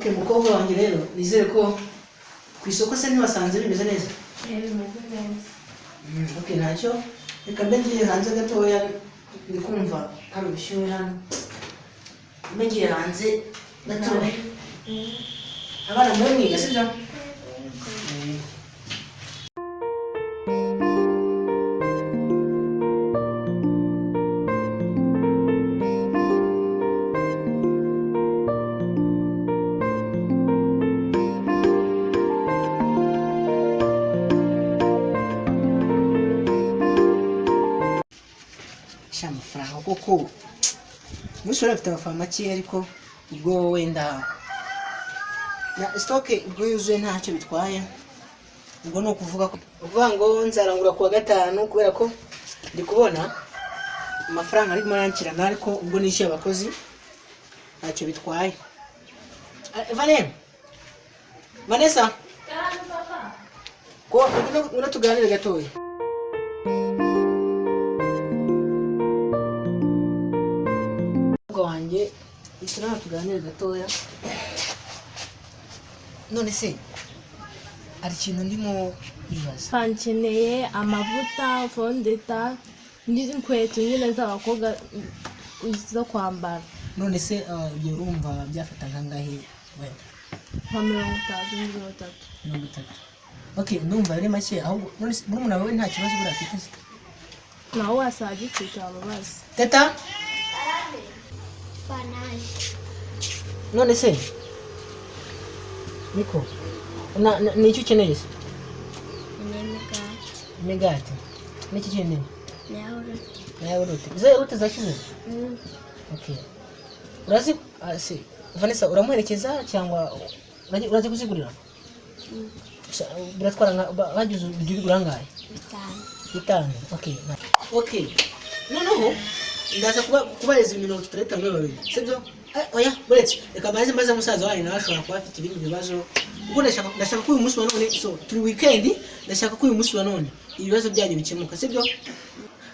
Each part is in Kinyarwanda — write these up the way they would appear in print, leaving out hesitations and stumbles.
Okay, mukobwa wanjye rero nizere ko ku isoko se ntiwasanze bimeze neza. Bimeze neza. Okay, ntacyo, reka mbe ngiye hanze gatoya, ndi kumva hari ubushyuhe hano, mbe ngiye hanze gatoya. Abana mwe mwiga, sibyo? Sha, amafaranga koko umunsi wari afite amafaranga make, ariko ubwo wenda na stock ubwo yuzuye ntacyo bitwaye. Ubwo ni ukuvuga ko ukuvuga ngo nzarangura kuwa gatanu, kubera ko ndi kubona amafaranga arimo arankirana, ariko ubwo nishyuye abakozi ntacyo bitwaye. Ah, Vanessa, ko ngwino tuganire gatoya. Umukobwa wanjye, icara hano tuganire gatoya. None se hari ikintu ndimo kwibaza. Nkeneye amavuta, fondeta n'inkweto nyine z'abakobwa zo kwambara. None se ibyo urumva byafata nkangahe wenda? Nka 30, 30. 30, okay, ndumva ari make ahubwo. None se murumuna wawe nta kibazo buriya afite se? Nawe wasanga agifite, wamubaza. Teta. Banaje. None se niko ni icyo ukeneye se? N'imigati. Imigati n'iki kindi? Na yawurute. Na yawurute. Izo yawurute zashize? Okay, urazi se Vanessa uramuherekeza cyangwa urazi kuzigurira? Biratwara nka bagize ujya ubigura angahe? 5. 5, okay. Okay, noneho ndaza kuba kubareza ibintu 35 muri babiri, sibyo? Oya, buretse reka mbaze musaza wanyu, nawe ashobora kuba afite ibindi bibazo, kuko ndashaka ko uyu munsi wa none, so turi weekend, ndashaka ko uyu munsi wa none ibibazo byanyu bikemuka, sibyo?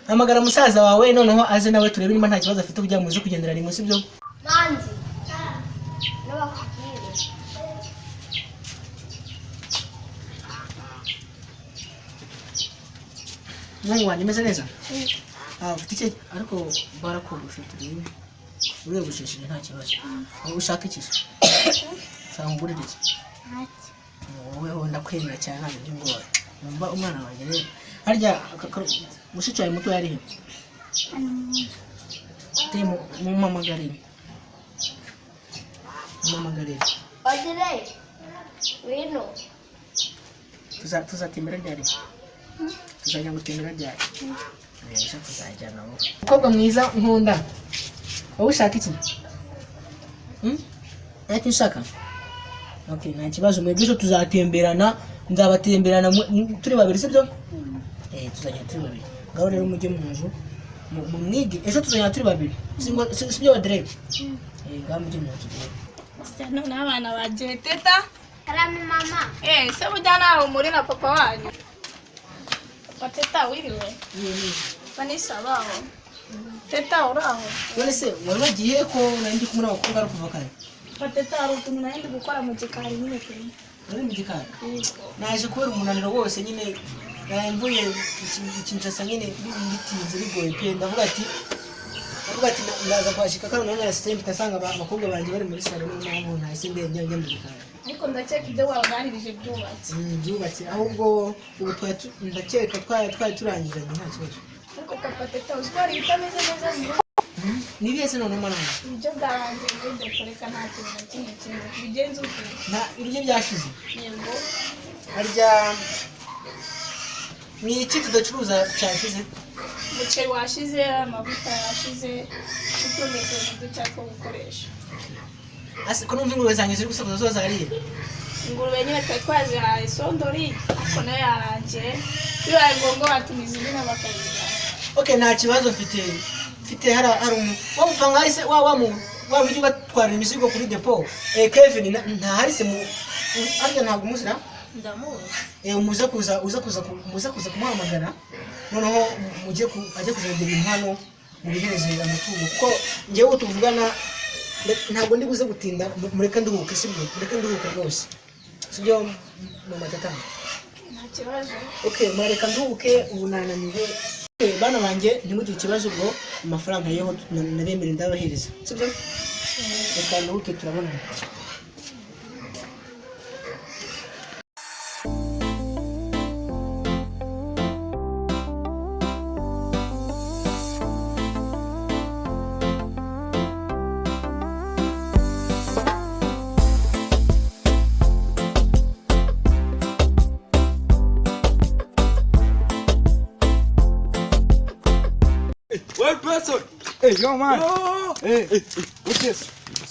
Hamagara musaza wawe noneho aze nawe turebe niba nta kibazo afite kugira ngo muze kugendera rimwe, sibyo? Manzi. N'abakubwire. Umuhungu wanjye, umeze neza? Ufite iki ariko barakogoshe, turebe uriyogoshesheje nta kibazo. Wowe ushaka iki se? Ushaka ngurire iki? Ntacyo. Wowe ho ndakwemera cyane, ntabwo by'ingora. Wumva umwana wanjye rero, harya mushiki wawe muto yari he? Te mumpamagarire, mumpamagarire. Odire. Wino. Tuzatembera ryari? Tuzajya gutembera ryari? Ejo tuzajyana wowe. Umukobwa mwiza nkunda, wowe ushaka iki? Ntacyo ushaka? Okay, nta kibazo. Mwebwe ejo tuzatemberana, nzabatemberana turi babiri, sibyo? Tuzajya turi babiri. Ngaho rero mujye mu nzu mwige, ejo tuzajya turi babiri. Sibyo Audrey? Ngaho mujye mu nzu rero. Noneho abana bagiye, Teta. Karame mama. Se burya naho muri na papa wanyu? Papa Teta, wiriwe? Vanessa, baho? Teta, uraho? None se wari wagiye ko nari ndi kumwe n'abakobwa ari kuva kare? Papa Teta, hari utuntu nari ndi gukora mu gikari nyine pe. Nari mu gikari. Naje kubera umunaniro wose nyine, naraye mvuye i Kinshasa nyine bitinze bigoye pe, ndavuga ati ndaza kuhashika kano none narasize mpita nsanga abakobwa banjye bari muri salo, niyo mpamvu nahise njya mu gikari. Ariko ndakeka ibyo wabaganirije byubatse. Byubatse, ahubwo ubu twari ndakeka twari turangizanye nta kibazo. Ariko papa Teta, uzi ko hari ibitameze neza mu rugo? Ni ibihe se noneho mwana wanjye? Ibiryo byarangiye muri dekoreka, nta kintu na kimwe kimwe bigenze ute? Nta ibiryo byashize? Yego. Harya ni iki tudacuruza cyashize? Umuceri washize, amavuta yashize, n'utundi tuntu duke two gukoresha. Ase ko numva ingurube zanjye ziri gusakuza, zo zariye? Ingurube nyine twari twazihaye sondori, ariko nayo yarangiye. Bibaye ngombwa batumiza indi nabo bakayijyana. Okay, nta kibazo. Mfite hari wa mupanga hahise wa mujyi batwara imizigo kuri depo, Kevin ntahari se? Mu harya ntabwo umuzira? Ndamuzi. Muze kuza kumuhamagara, noneho mujye ku ajye kuzana ibyo bintu hano mubihereze amatungo, kuko njyewe tuvugana Ntabwo ndi buze gutinda, mureke nduhuke, sibyo? Mureke nduhuke rwose, sibyo mama Teta? Nta kibazo. Okay, murareka nduhuke, ubu nananiwe. Okay, bana banjye, ntimugire ikibazo, ubwo amafaranga yeho nabemereye ndabahereza, sibyo? Reka nduhuke, turabonana. Well person. Hey, yo man. Hey, Hey, gute se?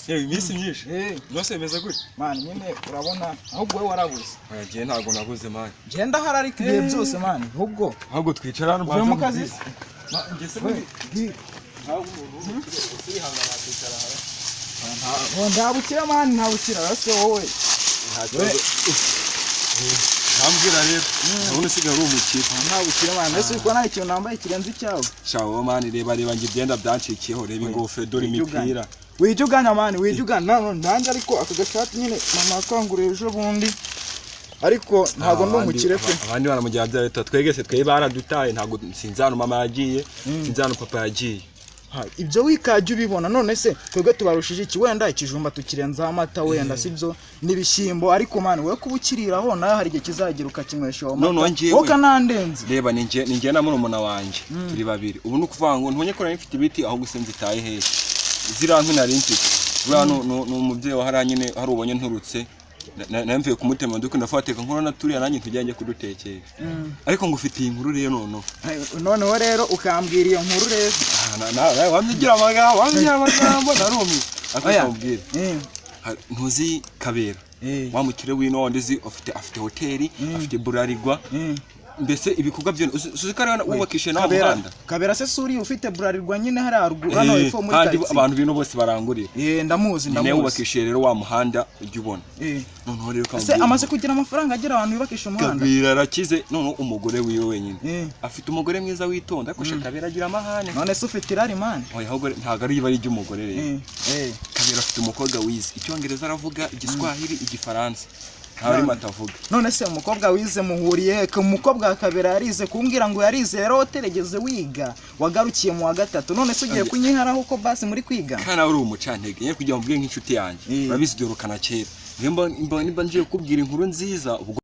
Yewe, iminsi myinshi. Hey, Nose bimeze gute? man, nyine urabona ahubwo wowe warabuze. Oya, njye ntabwo nabuze, man. Genda hari ariko ibihe byose, man. Ahubwo Ahubwo twicara hano. Uvuye mu kazi? Njye se we, muri ntabwo umuntu w'umukire ubu yihangana akicara hano. Nta bukira, man, nta bukira. Ese wowe. Nta kibazo. Ntambwira rero. Ndabona usigaye uri umukire. Nta bukira, man. Ese uko nta ikintu nambaye kirenze icyawe? Sha wowe, man, reba reba njye ibyenda byancikiyeho, reba ingofero, dore imipira. Wijya uganya, man, wijya uganya. Nanjye ariko aka gashati nyine mama yakanguriye ejo bundi. Ariko ntabwo ndi umukire pe. Abandi baramugira bya leta, twegese twe baradutaye, ntabwo sinzi hano mama yagiye, sinzi hano papa yagiye. Ha, ibyo wikajya ubibona. None se twebwe tubarushije iki? Wenda ikijumba tukirenzaho amata, wenda sibyo, n'ibishyimbo. Ariko man, wowe kuba ukiriraho nawe hari igihe kizagera ukakinywesha ayo Noneho mata. njyewe- Wowe ukanandenza. Reba, ni njye na murumuna wanjye, turi babiri. Ubu ni ukuvuga ngo ntubonye ko nari mfite ibiti, ahubwo se nzitaye hehe? Ziriya nkwi nari mfite buriya ni umubyeyi wa hariya nyine, hari ubonye nturutse nari mvuye kumutema ndukunda ndafateka nkorona turiya nanjye ntujya njye kudutekera. Ariko ngufitiye inkuru rero noneho. Noneho rero ukambwira iyo nkuru rero. Ah, wambyigira amagambo, wambyigira amagambo, narumiwe. Ariko Oya. nkubwire, ntuzi Kabera, wa mukire w'ino wundi uzi, afite hoteli, afite Bralirwa, mbese ibikorwa byo uzi ko ariwe wubakishije nawa Kabera muhanda. Kabera se suri ufite Bralirwa nyine hariya haruguru hano hepfo muri Kandi karitsiye? abantu bino bose barangurira. Eh, ndamuzi. Ni nawe Ndamuzi. wubakishije rero wa muhanda ujya ubona. Noneho rero Ese kamubwira. amaze kugira amafaranga agera ahantu yubakisha umuhanda? Kabera arakize. Noneho umugore wiwe wenyine, afite umugore mwiza witonda, ariko sha Kabera agira amahane. None se ufite irari, man? Oya, ahubwo ntabwo ari ibara ry'umugore rero. Kabera afite umukobwa wize icyongereza, aravuga igiswahili, igifaransa, nta rurimi atavuga. None se umukobwa wize muhuriye he? Umukobwa wa Kabera yarize? Kumbwira ngo yarize rero uteregeze wiga wagarukiye mu wa gatatu. None se ugiye kunyiharaho ko basi muri kwiga? Kandi nawe uri umucantege nyine kugira ngo ubwire nk'inshuti yanjye. Urabizi, dorukana kera. Nimba ngiye kukubwira inkuru nziza ubwo.